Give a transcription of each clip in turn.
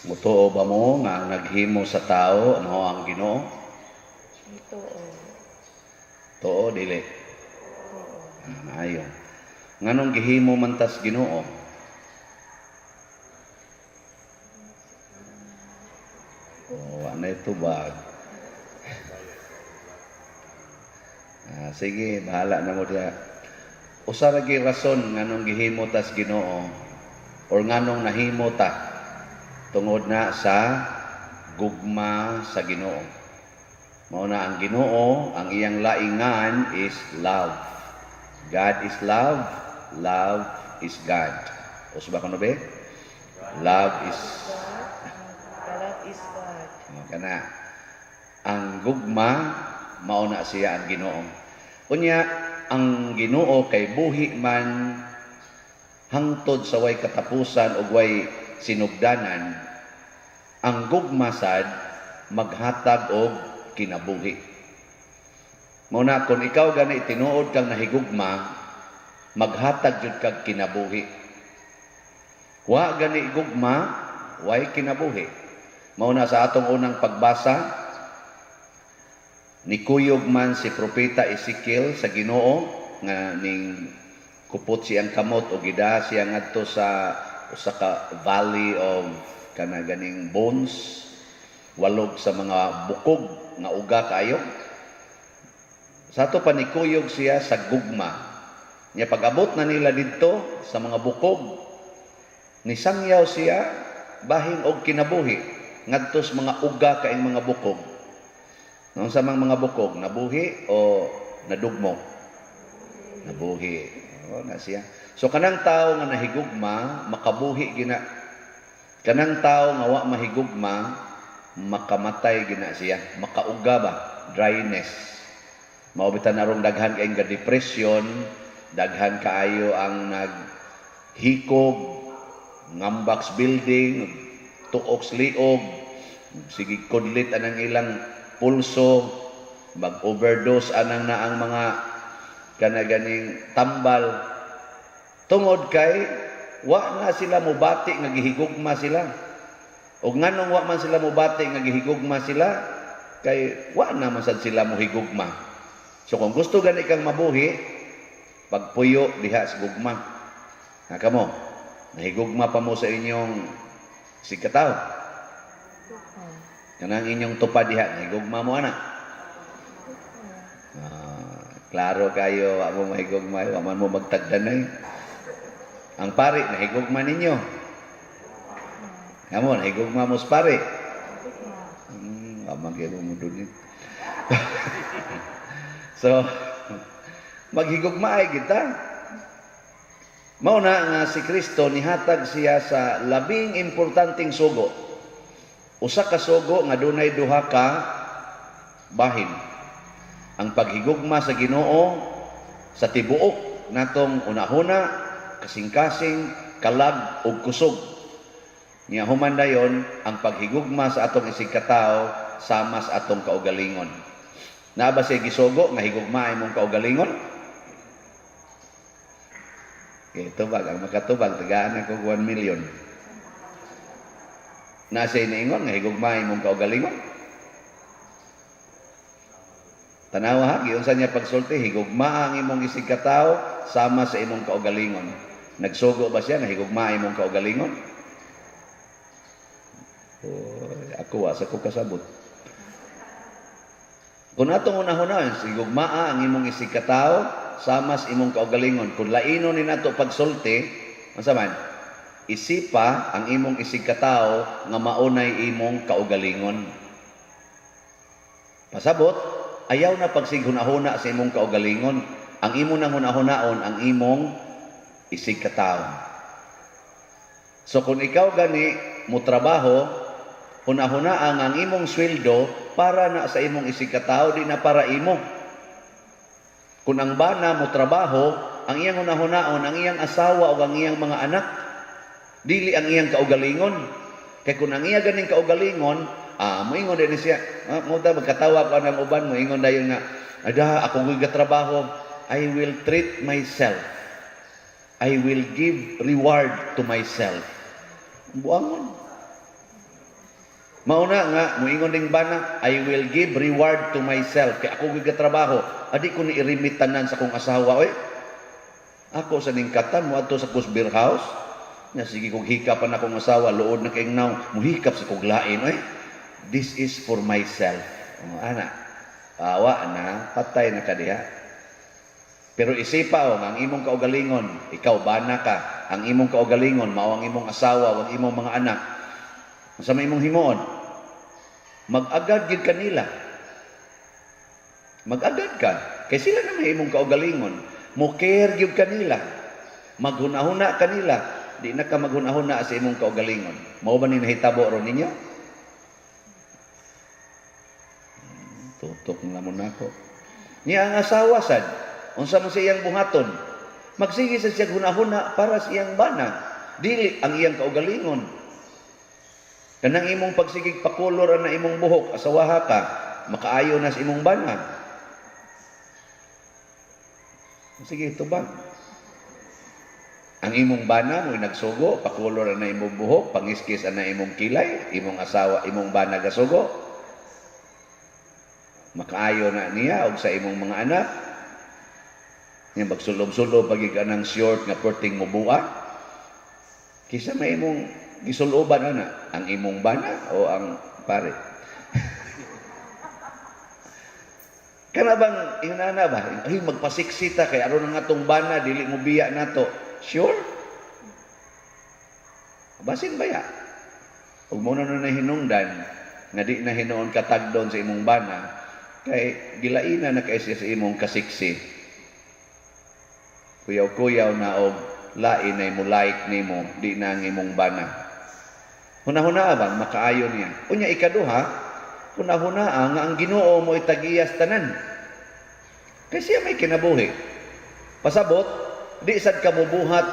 Mutuo ba mo nga ang naghimo sa tao mao ang Ginoo? Tuo. Tuo, dili? Tuo. Ah, maayo. Nganong gihimo man tas Ginoo? Oh, wa na tubag. Ah, sige, bahala na mo diha. Usa ra gyud rason nganong gihimo tas Ginoo or nganong nahimo ta, tungod na sa gugma sa Ginoo. Mao na ang Ginoo, ang iyang laingan is love. God is love, love is God. Usa ba kuno be? Love is God. The love is God. Oh, kana. Ang gugma, mao na siya ang Ginoo. Unya ang Ginoo kay buhi man hangtod sa way katapusan ug way sinugdanan. Ang gugma sad maghatag og kinabuhi. Mao na kung ikaw gani tinuod kang nahigugma, maghatag jud kag kinabuhi. Wa gani gugma, way kinabuhi. Mao na sa atong unang pagbasa, nikuyog man si Propeta Ezekiel sa Ginoo nga ning kupot siyang kamot o gida siya ngadto sa usa ka valley of kana ganing bones, walog sa mga bukog nga uga kaayo. Sa ato pa nikuyog siya sa gugma. Nya pag-abot na nila didto sa mga bukog, nisangyaw siya bahin og kinabuhi ngadto sa mga uga kaing mga bukog. Unsa mang mga bukog, nabuhi o nadugmok? Nabuhi. O, na siya. So kanang tao nga nahigugma, makabuhi gina. Kanang tao nga wa mahigugma, makamatay gina siya, makauga ba, dryness. Mao bitan arong daghan kaayong depression, daghan kaayo ang naghikog, ngambak building, tuok liog, sige kudlit anang ilang pulso, mag-overdose anang na ang mga kana ganing tambal tungod kay wa na sila mobati nga gihigugma sila. Ug nganong wa man sila mobati nga gihigugma sila? Kay wa na man sad sila mohigugma. So kung gusto gani kang mabuhi, pagpuyo diha sa gugma. Na kamo, nahigugma pa mo sa inyong isigkatawo? Kanang inyong tupad diha, nahigugma mo ana? Ah, klaro kayo, wa mo mahigugma, wa man mo magtagdanay. Ang pari, nahigugma ninyo? Kamo, nahigugma mo sa pari? Wa man kayo mo dun. So, maghigugmaay kita. Mao na nga si Kristo nihatag siya sa labing importanteng sugo. Usa ka sugo nga dunay duha ka bahin. Ang paghigugma sa Ginoo sa tibuok natong unahuna, kasing-kasing, kalag ug kusog. Nya human dayon ang paghigugma sa atong isigkatawo sama sa atong kaugalingon. Naa ba siya gisugo nga higugmaay mong kaugalingon? Okay, tubag. Ang makatubag, tagaan ako 1 million. Naa siya niingon nga higugmaay mong kaugalingon? Tanawa ha, giunsa niya pagsulti, higugmaa ang imong isigkatawo sama sa imong kaugalingon. Nagsugo ba siya nga higugmaa imong kaugalingon? Oh, ako wa sa ko kasabot. Kung atong unahuna, higugmaa ang imong isigkatawo sama sa imong kaugalingon. Kung laino ni nato pagsulti, unsa man? Isipa ang imong isigkatawo nga maunay imong kaugalingon. Pasabot, ayaw na pagsighunahuna sa imong kaugalingon. Ang imo nang hunahunaon ang imong isigkatawo. So kung ikaw gani mo trabaho, hunahuna ang imong sweldo para na sa imong isigkatawo, di na para imo. Kung ang bana mo trabaho, ang iyang hunahunaon ang iyang asawa o ang iyang mga anak, dili ang iyang kaugalingon. Kay kung ang iya ganing kaugalingon, moingon din siya, mo ta magkatawa ko ang uban, moingon dayon nga, "Ada, ako gatrabaho, I will treat myself. I will give reward to myself." Buangon. Mauna nga moingon ning bana, "I will give reward to myself kay ako gyud trabaho. Adi ko ni i-remit tanan sa akong asawa oy. Ako sa ning katan moadto sa Kusbeer House. Nya sige kog hikap pa na akong asawa, luod na kay nawong, muhikap sa kog lain oy. This is for myself." Oh, ana. Awa na, patay na ka diha. Pero isipa o, ang imong kaugalingon, ikaw bana ka, ang imong kaugalingon, mao ang imong asawa, ang imong mga anak. Unsa may imong himuon? Mag-agad gyud kanila. Mag-agad ka. Kay sila na may imong kaugalingon. Mo care gyud kanila. Maghuna-huna kanila. Di na ka maghuna-huna sa imong kaugalingon. Mao ba ni nahitabo ron ninyo? Tutok na mo nako. Niya ang asawa sad, unsa man sa iyang buhaton? Magsige sa siya hunahuna para sa iyang bana. Dili ang iyang kaugalingon. Kanang imong pagsigig pakulor na imong buhok, asawaha ka, makaayo na sa imong bana. Sige, tubag. Ang imong bana mo'y nagsugo, pakulor na imong buhok, pangiskis na imong kilay, imong asawa, imong bana gasugo. Makaayo na niya og sa imong mga anak. Nya magsulob-sulob pag anang short nga perting mubua. Kisa may imong gisuloban ana, ang imong bana o ang pare. Kana bang inana ba? Ay, magpasiksi ta kay aron ang atong bana dili mo biya nato. Sure? Basin ba ya? Ug mo na na hinungdan nga di na hinuon katagdon sa imong bana kay gilaina na kay siya sa imong kasiksi. Kuyaw-kuyaw na og lain na mo like nimo, di na ang imong bana. Hunahuna bang makaayo niya. Unya ikaduha, hunahuna nga ang Ginoo mo itagiyas tanan. Kay siya may kinabuhi. Pasabot, di sad ka mobuhat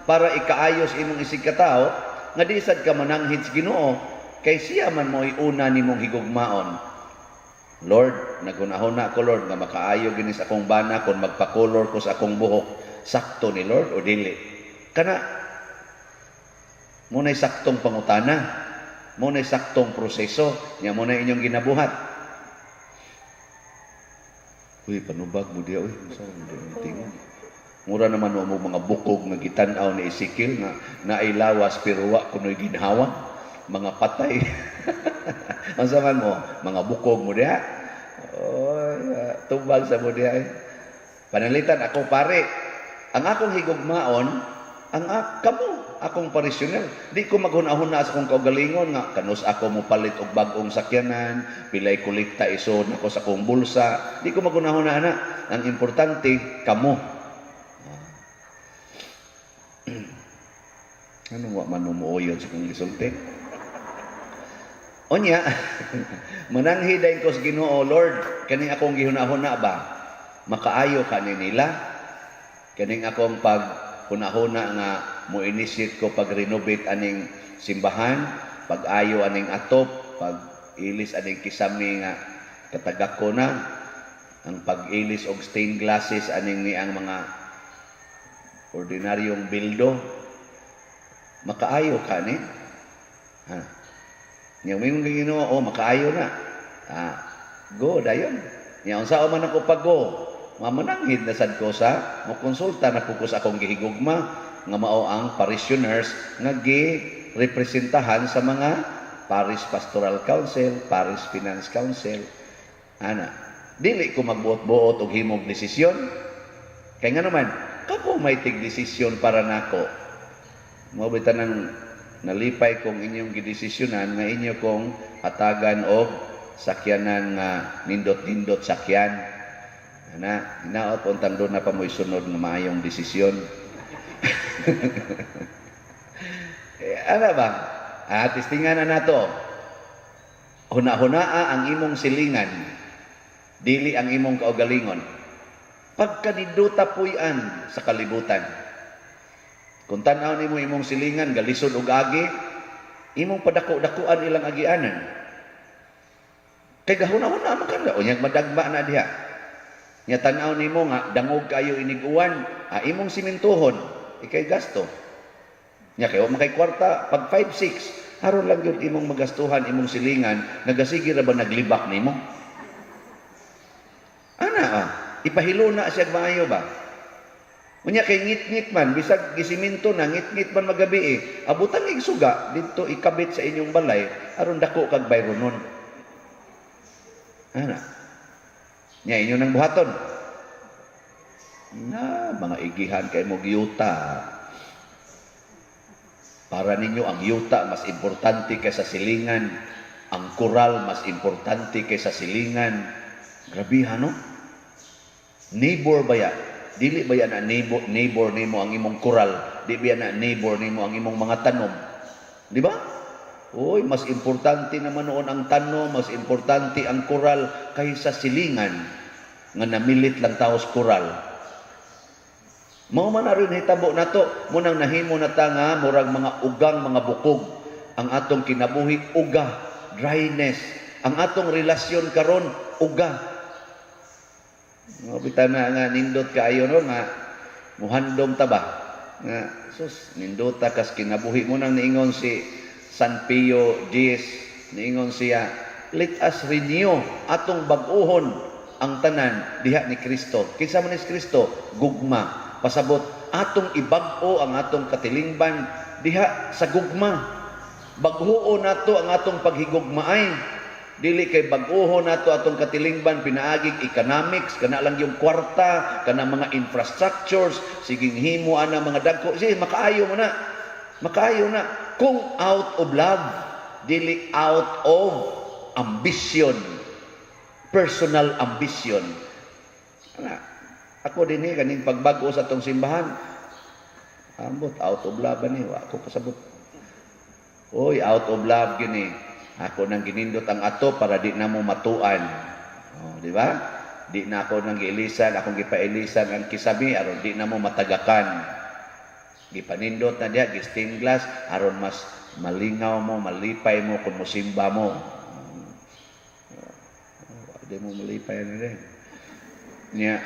para ikaayos imong isig katao, nga di sad ka mananghid sa Ginoo, kay siya man mo'y una nimong higugmaon. Lord, naghunahuna ko, Lord, nga makaayo gini sa akong bana kung magpakolor ko sa akong buhok. Sakto ni, Lord, o dili? Kana muna'y saktong pangutana, muna'y saktong proseso, nya muna inyong ginabuhat. Uy, panubag mo diya, uy. Unsa mo diya tingog? Mura naman mo mga bukog nga gitan-aw ni Ezekiel nga nailawas pero wa kuno'y ginhawa. Mga patay. Unsa man mo? Mga bukog mo diha. Oy, tubag sa mo diha. Eh. Pananglitan ako pare. Ang akong higugmaon, ang kamo, akong parisyonel. Di ko maghuna-huna sa akong kaugalingon nga kanus ako mo palit og bag-ong sakyanan, pilay kolekta isod nako sa akong bulsa. Di ko maghuna-huna ana. Ang importante kamo. Ano wa man mo sa kong gisulti? Unya, mananghid ko sa Ginoo, "Lord, kaning akong gihuna-huna ba, makaayo ka ni nila? Kaning akong pag hunahuna nga mo initiate ko pag renovate aning simbahan, pag-ayo aning atop, pag ilis aning kisame nga katagak ko na, ang pag-ilis og stained glasses aning ni ang mga ordinaryong bildo, makaayo ka ni?" Ha? Nya moingon kay Ginoo, "Oh, makaayo na. Ah, go dayon." Nya unsa man ako pag go? Mamananghid na sad ko sa mokonsulta na ko sa akong gihigugma nga mao ang parishioners nga gi-representahan sa mga Parish Pastoral Council, Parish Finance Council. Ana, dili ko magbuot-buot og himog desisyon. Kay nga naman, kako may tig desisyon para nako. Mao bitaw nang nalipay kong inyong gidesisyonan nga inyo kong hatagan og sakyanan nga nindot-nindot sakyan. Ana, hinaot untang doon na pa mo'y sunod nga maayong desisyon. Eh, ana ba? Ah, testingan na nato. Huna-hunaa ang imong silingan, dili ang imong kaugalingon. Pagkaniduta puy-an sa kalibutan. Kung tan-aw nimo imong silingan galisod og agi, imong padako-dakuan ilang agianan. Kay gahuna-huna man ka, unyag madagma na diha. Nya tan-aw nimo nga dangog kayo inig-uwan, ah, imong simintuhon, ikay gasto. Nya kay wa man kay kwarta pag 5 6, Aron lang gyud imong magastuhan imong silingan, nagasige ra ba naglibak nimo? Ana ah, ipahiluna siya maayo ba? Unya kay ngit-ngit man, bisag gisiminto na, ngit-ngit man magabi eh. Abutan ig suga didto, ikabit sa inyong balay aron dako kag bayronon. Ana. Nya inyo nang buhaton. Na mga igihan kay mo yuta. Para ninyo ang yuta mas importante kaysa silingan. Ang koral mas importante kaysa silingan. Grabe no? Neighbor baya? Dili baya na neighbor, neighbor nimo ang imong koral? Di baya na neighbor nimo ang imong mga tanom? Di ba? Uy, mas importante naman noon ang tanom, mas importante ang koral kaysa silingan nga namilit lang taos koral. Mao man na rin hitabo nato, munang nahimo na ta nga murag mga ugang mga bukog ang atong kinabuhi, uga, dryness. Ang atong relasyon karon uga. Mga bitaw na nga nindot kaayo no nga muhandom ta ba? Nga sus, nindota kas kinabuhi mo. Nang niingon si San Pio X, niingon siya, "Let us renew, atong bag-uhon ang tanan diha ni Kristo." Kinsa man is Kristo? Gugma. Pasabot atong ibag-o ang atong katilingban diha sa gugma. Bag-uon nato ang atong paghigugmaay. Dili kay bag-uho nato atong katilingban pinaagig economics, kana lang yung kwarta, kana mga infrastructures, siging himo ana mga dagko. Sige, makaayo mo na. Makaayo na kung out of love, dili out of ambition, personal ambition. Ana, ako din eh, kaning pagbag-o sa atong simbahan. Ambot, out of love ani, wa ako kasabot. Oy, out of love gini. Ako nang ginindot ang ato para di na mo matuan. Oh, di ba? Di na ako nang giilisan, akong gipailisan ang kisami aron di na mo matagakan. Gipanindot na diha, gi-stained glass aron mas malingaw mo, malipay mo kung musimba mo. Oh, di mo malipay na din. Nya.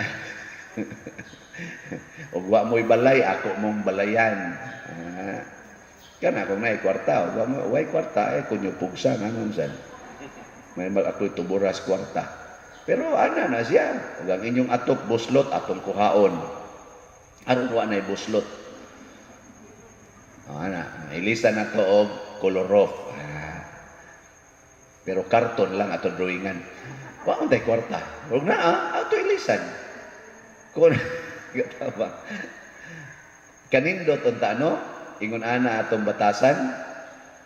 Ug wa mo'y balay, ako mong balayan. Ah. Kana kung naay kwarta, wa mo way kwarta eh kunyo pugsa nga san. May mag ako'y tuburas kwarta. Pero ana na siya. Ug ang inyong atop buslot, atong kuhaon. Aron wa nay buslot. O, ana, ilisan na to og color off. Ah. Pero karton lang ato drawingan. Wa man tay kwarta. Ug na ah, ato ilisan. Kung ba? Kanindot unta no? Ingon ana atong batasan,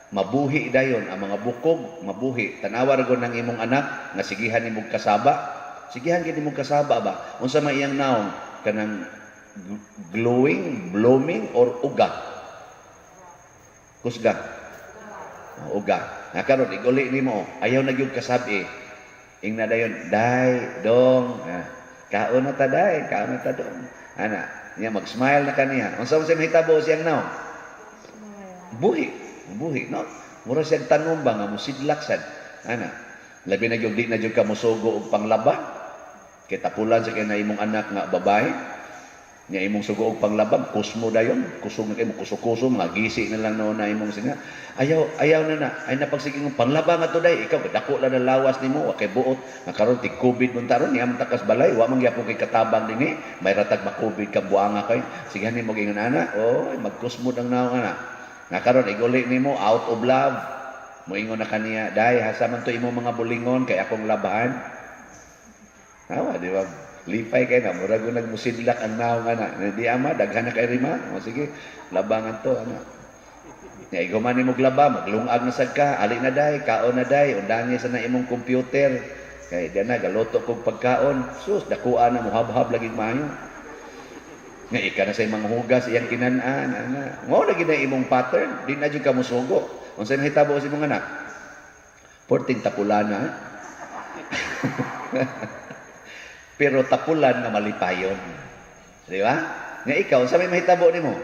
mabuhi dayon ang mga bukog, mabuhi. Tanawa ra gud ng imong anak nga sigihan nimong kasaba. Sigihan gid nimong kasaba ba? Unsa may iyang naong, kanang glowing, blooming or uga? Kusga. Oh, uga. Na karon iguli nimo, ayaw na gyud kasabi. Ingna dayon, "Day, dong, ah, kaon na ta day, kaon na ta dong." Ana, niya mag-smile na kaniya. Unsa man siya mahitabo siyang naong? Smile. Buhi, buhi, no? Mura siyang tanom ba nga musidlak sad. Ana, labi na gyud di na gyud ka mosugo og panglaba. Kay tapulan sa kay na imong anak nga babae. Nya imong sugo og panglaba, kusmo dayon, kusog na kay mo, kuso-kuso, mga gisi na lang noon na imong singa. Ayaw, ayaw na na. Ay napagsige ng panglaba nga to day, ikaw dako lang ang lawas nimo, wa kay buot. Nga karon tig COVID man taron, niya man takas balay, wa man gyapon kay katabang dinhi, may ratag ma-COVID kang buanga kay. Sige nimo ingon ana, oy magkusmod ang naong ana. Nga karon iguli nimo out of love. Moingon na kaniya, "Day, hasa man to imong mga bulingon kay akong labahan." Awa, di ba? Lipay kay na, murag ko nagmusidlak ang naong ana. "Di ama, daghan na kay rima. O sige, labangan to, ana." Nya ikaw man nimo laba, maglungag na sad ka, "Ali na day, kaon na day, undangi sa na imong computer. Kay di na galuto kog pagkaon." Sus, dakuan na muhabhab lagi maayo. Nga ika na sa imong hugas iyang kinan-an, ana. Mao na gid na imong pattern, di na jud ka musugo. Unsa mahitabo sa imong anak? Porting tapulana. Eh? Pero tapulan nga malipayon. Di ba? Nga ikaw, unsa may mahitabo nimo?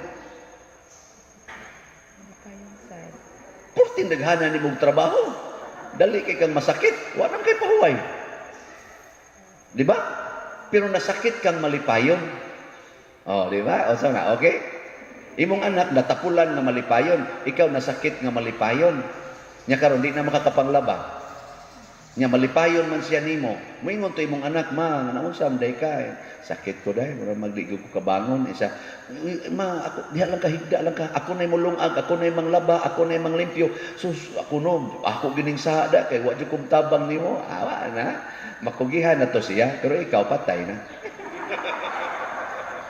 Malipayon sad. Porting daghanan nimong trabaho. Dali kay kang masakit, wa nang kay pahuway. Di ba? Pero nasakit kang malipayon. Oh, di ba? O, so na, okay? Imong anak natapulan nga malipayon, ikaw nasakit nga malipayon. Nya karon di na makakapanglaba. Nya malipayon man siya nimo. Moingon to imong anak, "Ma, nga naunsa man day ka?" "Sakit ko day, mura magdi ko kabangon." Isa, "Ma, ako diha lang ka, higda lang ka. Ako nay mulungag, ako nay manglaba, ako nay manglimpyo. Sus, ako no, ako gining sada kay wa jud kong tabang nimo." Awa na. Makugihan na to siya, pero ikaw patay na.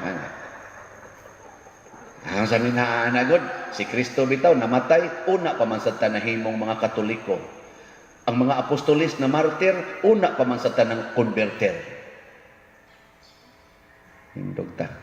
Ah. Ang sa na god, si Kristo bitaw namatay, una pa man sa tanahimong mga Katoliko. Ang mga apostolis na martir, una pa man sa tanang converter. Hindog ta.